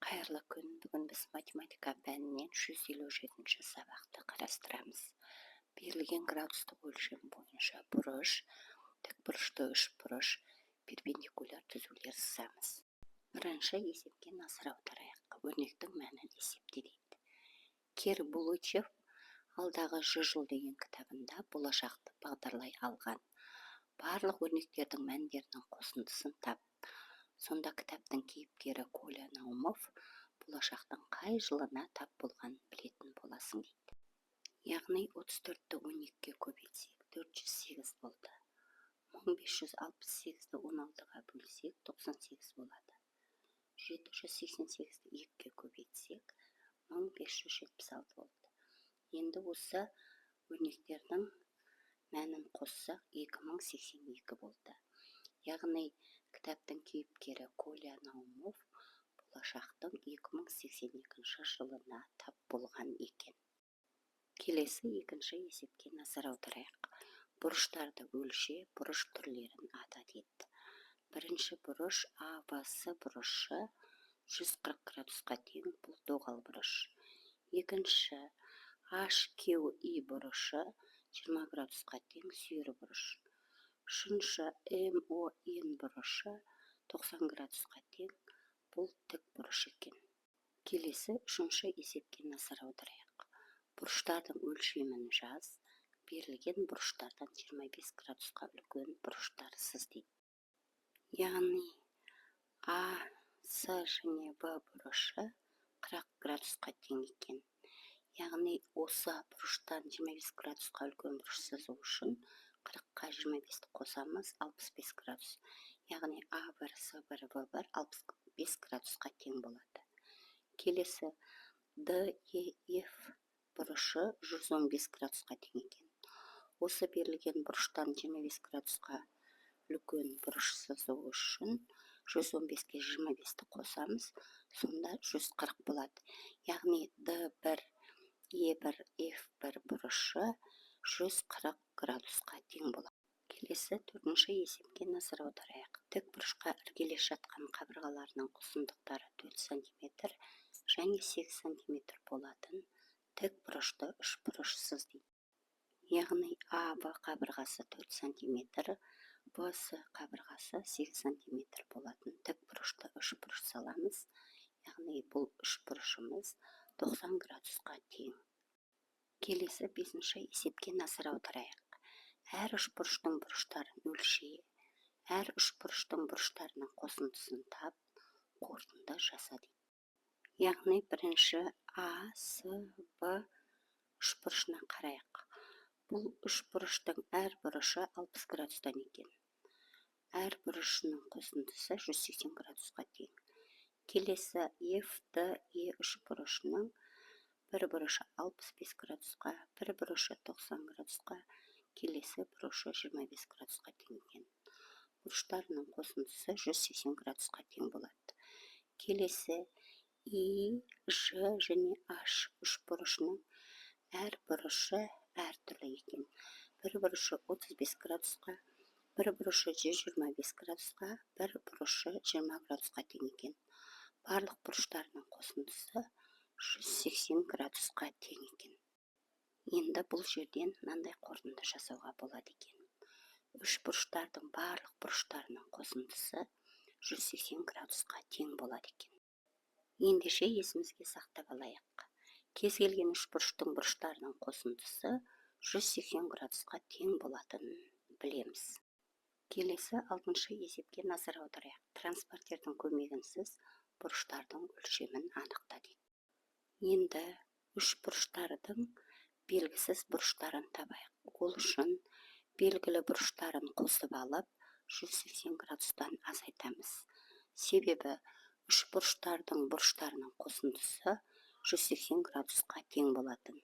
Қайырлы күн! Бүгін біз математика пәнінен 157-ші сабақты қарастырамыз. Берілген градустық өлшем бойынша бұрыш, тікбұрышты үшбұрыш, перпендикуляр түзулер сызамыз. Бірінші есепке назар аударайық. Өрнектің мәнін есепте дейді. Кир Булычев «Алдағы 100 жыл» деген кітабында болашақты бағдарлай алған барлық өрнектердің мәндерінің қосындысын тап, сонда кітаптың кейіпкері Коля Наумов болашақтың қай жылына тап болғанын білетін боласың дейді. Яғни 34-ті 12-ге көбейтсек, 408 болды. 1568-ді 16-ға бөлсек, 98 болады. 788-ді 2-ге көбейтсек, 1576 болды. Енді осы өрнектердің мәнін қоссақ, 2082 болды. Яғни кітаптың кейіпкері Коля Наумов болашақтың 2082 жылына тап болған екен. Келесі екінші есепке назар аударайық. Бұрыштарды өлше, бұрыш түрлерін ата дейді. Бірінші бұрыш АВС бұрышы 140 градусқа тең, бұл доғал бұрыш. Екінші HQI бұрышы 20 градусқа тең, сүйір бұрыш. Үшінші МОН бұрышы 90 градусқа тең, бұл тік бұрыш екен. Келесі үшінші есепке назар аударайық. Бұрыштардың өлшемін жаз, берілген бұрыштардан 25 градусқа үлкен бұрыштар сыз дейді. Яғни А, С және В бұрышы 40 градусқа тең екен. Яғни осы бұрыштан 25 градусқа үлкен бұрыш сызу үшін 40-қа 25-ті қосамыз, 65 градус. Яғни А1, С1, В1 65 градусқа тең болады. Келесі Д, Е, Ф бұрышы 115 градусқа тең екен. Осы берілген бұрыштан 25 градусқа үлкен бұрыш сызу үшін 115-ке 25-ті қосамыз, сонда 140 болады. Яғни Д1, Е1, Ф1 бұрышы 140 градусқа тең болады. Келесі төртінші есепке назар аударайық. Тік бұрышқа іргелес жатқан қабырғаларының ұзындықтары 4 см және 8 см болатын тік бұрышты үшбұрыш сыз дейді. Яғни АВ қабырғасы 4 см, ВС қабырғасы 8 см болатын тік бұрышты үшбұрыш саламыз. Яғни бұл үшбұрышымыз 90 градусқа тең. Келесі бесінші есепке назар аударайық. Әр үшбұрыштың бұрыштарын өлше, әр үшбұрыштың бұрыштарының қосындысын тап, қорытынды жаса дейді. Яғни бірінші А, С, В үшбұрышына қарайық. Бұл үшбұрыштың әр бұрышы 60 градустан екен. Әр бұрышының қосындысы 180 градусқа тең. Келесі F, Д, Е үшбұрышының бір бұрышы 65 градусқа, бір бұрышы 90 градусқа, келесі бұрышы 25 градусқа тең екен. Бұрыштарының қосындысы 180 градусқа тең болады. Келесі И, Ж және H үшбұрышының әр бұрышы әртүрлі екен. Бір бұрышы 35 градусқа, бір бұрышы 125 градусқа, бір бұрышы 20 градусқа тең екен. Барлық бұрыштарының қосындысы 180 градусқа тең екен. Енді бұл жерден мынандай қорытынды жасауға болады екен: үш бұрыштардың барлық бұрыштарының қосындысы 180 градусқа тең болады екен. Ендеше есімізге сақтап алайық: кез келген үшбұрыштың бұрыштарының қосындысы 180 градусқа тең болатынын білеміз. Келесі алтыншы есепке назар аударайық. Транспортердің көмегінсіз бұрыштардың өлшемін анықта дейді. Енді үш бұрыштардың белгісіз бұрыштарын табайық. Ол үшін белгілі бұрыштарын қосып алып, 180 градустан азайтамыз, себебі үш бұрыштардың бұрыштарының қосындысы 180 градусқа тең болатын.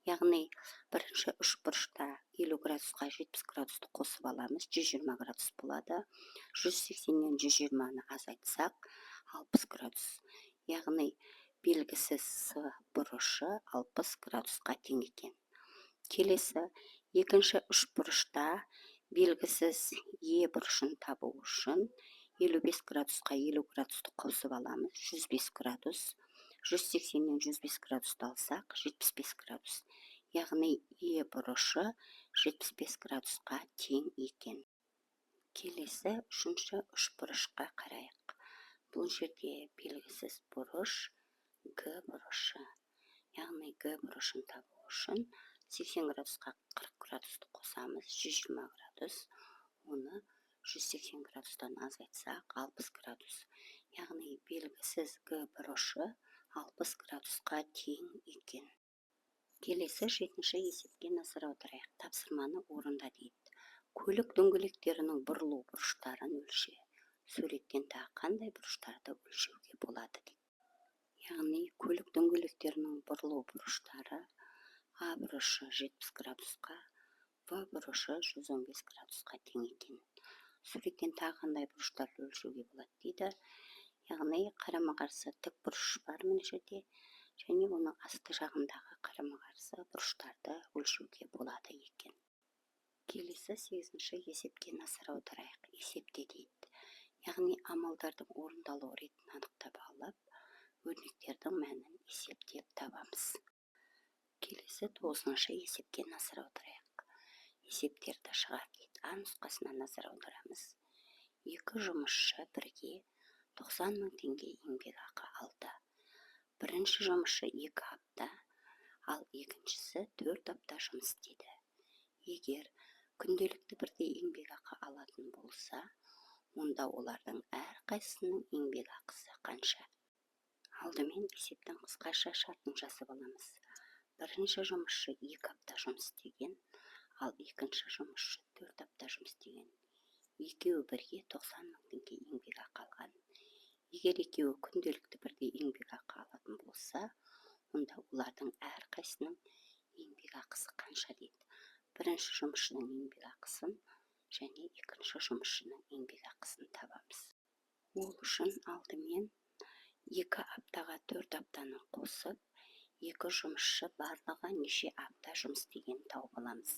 Яғни бірінші үш бұрышта 50 градусқа 70 градусты қосып аламыз, 120 градус болады. 180-нен 120-ны азайтсақ, 60 градус. Яғни белгісіз С бұрышы 60 градусқа тең екен. Келесі екінші үш бұрышта белгісіз Е бұрышын табу үшін 55 градусқа 50 градусты қосып аламыз, 105 градус. 180-нен 105 градусты алсақ, 75 градус. Яғни Е бұрышы 75 градусқа тең екен. Келесі үшінші үшбұрышқа қарайық. Бұл жерде белгісіз бұрыш Г бұрышы. Яғни Г бұрышын табу үшін 80 градусқа 40 градусты қосамыз, 120 градус. Оны 180 градустан азайтсақ, 60 градус. Яғни белгісіз Г бұрышы 60 градусқа тең екен. Келесі жетінші есепке назар аударайық. Тапсырманы орында дейді. Көлік дөңгелектерінің бұрылу бұрыштарын өлше. Суреттен тағы қандай бұрыштарды өлшеуге болады дейді. Яғни көлік дөңгелектерінің бұрылу бұрыштары А бұрышы 70 градусқа, В бұрышы 115 градусқа тең екен. Суреттен тағы қандай бұрыштарды өлшеуге болады дейді. Яғни қарама-қарсы тік бұрыш бар мына жерде, және оның асты жағындағы қарама-қарсы бұрыштарды өлшеуге болады екен. Келесі сегізінші есепке назар аударайық. Есепте дейді. Яғни амалдардың орындалу ретін анықтап алып, өрнектердің мәнін есептеп табамыз. Келесі тоғызыншы есепке назар аударайық. Есептерді шығар дейді. А нұсқасына назар аударамыз. Екі жұмысшы бірге 90 мың теңге еңбекақы алды. Бірінші жұмысшы 2 апта, ал екіншісі 4 апта жұмыс істеді. Егер күнделікті бірдей еңбекақы алатын болса, онда олардың әрқайсысының еңбекақысы қанша? Алдымен есептің қысқаша шартын жазып аламыз. Бірінші жұмысшы 2 апта жұмыс істеген, ал екінші жұмысшы 4 апта жұмыс істеген. Екеуі бірге 90 мың теңге еңбекақы алған. Егер екеуі күнделікті бірдей еңбекақы алатын болса, онда олардың әрқайсысының еңбекақысы қанша дейді. Бірінші жұмысшының еңбекақысын және екінші жұмысшының еңбекақысын табамыз. Ол үшін алдымен 2 аптаға 4 аптаны қосып, екі жұмысшы барлығы неше апта жұмыс істегенін тауып аламыз.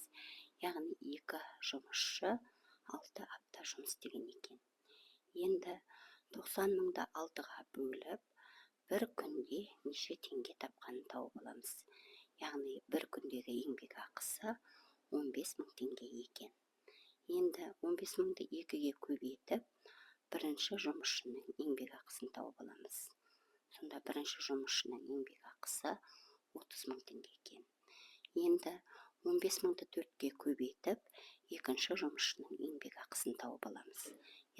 Яғни екі жұмысшы 6 апта жұмыс істеген екен. Енді 90 мыңды 6-ға бөліп, бір күнде неше теңге тапқанын тауып аламыз. Яғни бір күндегі еңбек ақысы 15 мың теңге екен. Енді 15 мыңды 2-ге көбейтіп, бірінші жұмысшының еңбек ақысын тауып аламыз. Сонда бірінші жұмысшының еңбек ақысы 30 мың теңге екен. Енді 15 мыңды 4-ке көбейтіп, екінші жұмысшының еңбек ақысын тауып аламыз.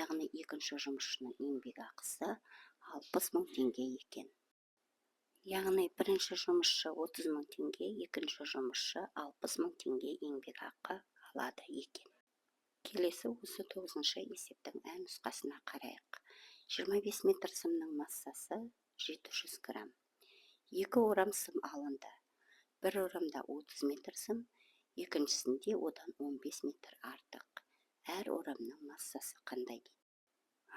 Яғни екінші жұмысшының еңбек ақысы 60 мың теңге екен. Яғни бірінші жұмысшы 30 мың теңге, екінші жұмысшы 60 мың теңге еңбек ақы алады екен. Келесі осы 9-шы есептің ә нұсқасына қарайық. 25 метр сымның массасы 700 грамм. Екі орам сым алынды. Бір орамда 30 метр сым, екіншісінде одан 15 метр артық. Әр орамның массасы қандай дейді.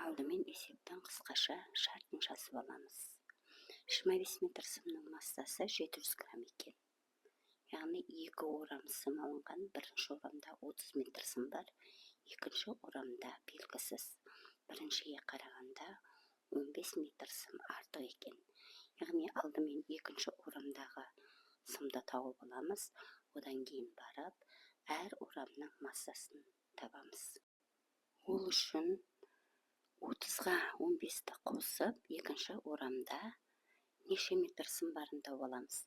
Алдымен есептің қысқаша шартын жазып аламыз. 25 метр сымның массасы 700 грамм екен. Яғни екі орам сым алынған, бірінші орамда 30 метр сым бар, екінші орамда белгісіз. Біріншіге қарағанда 15 метр сым артық екен. Яғни алдымен екінші орамдағы сымды тауып аламыз, одан кейін барып әр орамның массасын табамыз. Ол үшін 30-ға 15-ті қосып, екінші орамда неше метр сым барын тауып аламыз.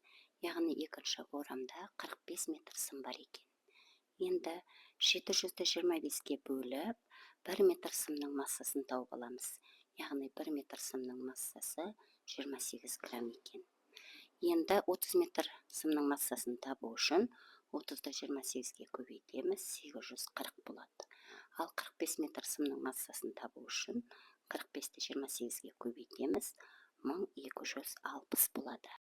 Яғни екінші орамда 45 метр сым бар екен. Енді 700-ді 25-ке бөліп, 1 метр сымның массасын тауып аламыз. Яғни 1 метр сымның массасы 28 грамм екен. Енді 30 метр сымның массасын табу үшін 30-ды 28-ге көбейтеміз, 840 болады. Ал 45 метр сымның массасын табу үшін 45-ті 28-ге көбейтеміз, 1260 болады.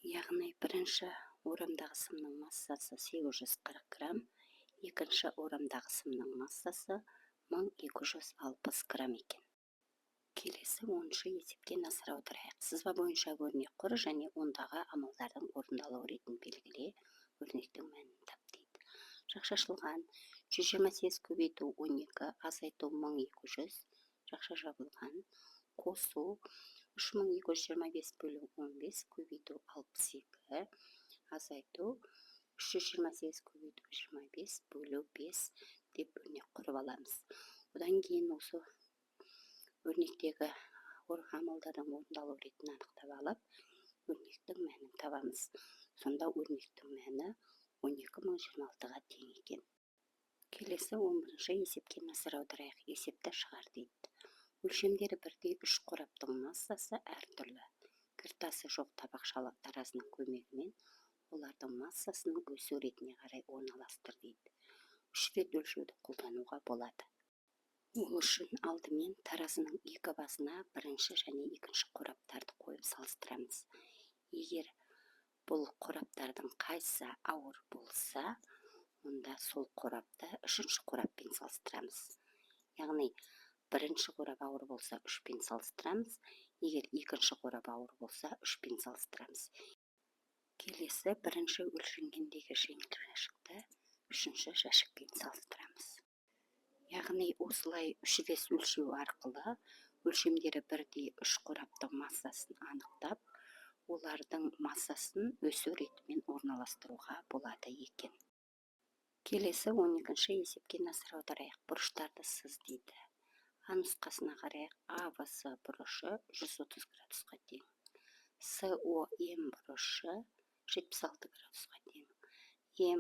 Яғни бірінші орамдағы сымның массасы 840 грамм, екінші орамдағы сымның массасы 1260 грамм екен. Келесі 10-шы есепке назар аударайық. Сызба бойынша өрнек құр және ондағы амалдардың орындалу ретін белгіле, өрнектің мәнін тап дейді. Жақшашылған 128 көбейту 12 азайту 1200 Жақша жабылған, қосу 3225 бөлу 15 көбейту 62 азайту 328 көбейту 25 бөлу 5 деп өрнек құрып аламыз. Одан кейін осы өрнектегі амалдардың орындалу ретін анықтап алып, өрнектің мәнін табамыз. Сонда өрнектің мәні 12026-ға тең екен. Келесі 11-ші есепке назар аударайық. Есепті шығар дейді. Өлшемдері бірдей үш қораптың массасы әртүрлі. Кіртасы жоқ табақшалы таразының көмегімен олардың массасының өсу ретіне қарай орналастыр дейді. 3 рет өлшеуді қолдануға болады. Ол үшін алдымен таразының екі басына бірінші және екінші қораптарды қойып салыстырамыз. Егер бұл қораптардың қайсысы ауыр болса, онда сол қорапты үшінші қораппен салыстырамыз. Яғни бірінші қорап ауыр болса 3-пен салыстырамыз, егер екінші қорап ауыр болса 3-пен салыстырамыз. Келесі бірінші өлшенгендегі жеңіл жәшікті үшінші жәшікпен салыстырамыз. Яғни осылай үш рет өлшеу арқылы өлшемдері бірдей үш қораптың массасын анықтап, олардың массасын өсу ретімен орналастыруға болады екен. Келесі 12-ші есепке назар аударайық. Бұрыштарды сыз дейді. А нұсқасына қарайық. АВС бұрышы 130 градусқа тең. СОМ бұрышы 76 градусқа тең.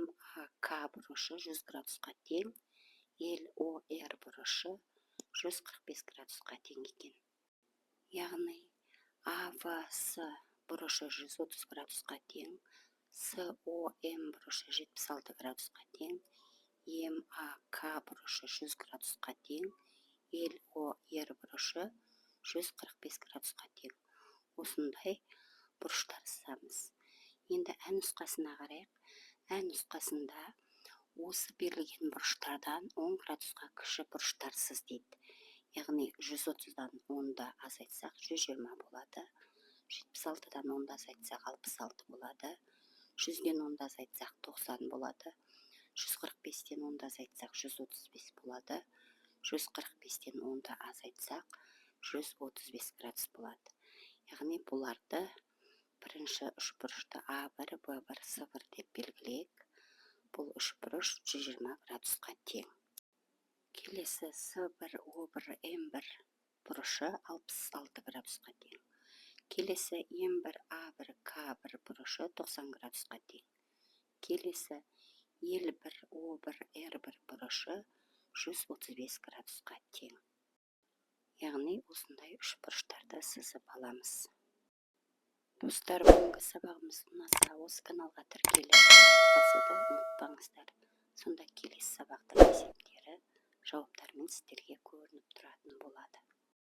МАК бұрышы 100 градусқа тең. ЛОР бұрышы 145 градусқа тең екен. Яғни АВС бұрышы 130 градусқа тең, СОМ бұрышы 76 градусқа тең, МАК бұрышы 100 градусқа тең, ЛОР бұрышы 145 градусқа тең. Осындай бұрыштар сызамыз. Енді ә нұсқасына қарайық. Ә нұсқасында осы берілген бұрыштардан 10 градусқа кіші бұрыштар сыз дейді. Яғни 130-дан 10-ды азайтсақ 120 болады. 76-дан 10-ды азайтсақ 66 болады. 100-ден 10-ды азайтсақ 90 болады. 145-тен 10-ды азайтсақ 135 болады. 145-тен 10-ды азайтсақ 135 градус болады. Яғни бұларды бірінші үш бұрышты А1, Б1, С1 деп белгілейік. Бұл үш бұрыш 120 градусқа тең. Келесі С1, О1, М1 бұрышы 66 градусқа тең. Келесі М1, А1, К1 бұрышы 90 градусқа тең. Келесі Л1, О1, Р1 бұрышы 135 градусқа тең. Яғни осындай үш бұрыштарды сызып аламыз. Достар, бүгінгі сабағымыз ұнаса, осы каналға тіркеліп, басуды ұмытпаңыздар. Сонда келесі сабақтың есептері жауаптарымен сіздерге көрініп тұратын болады.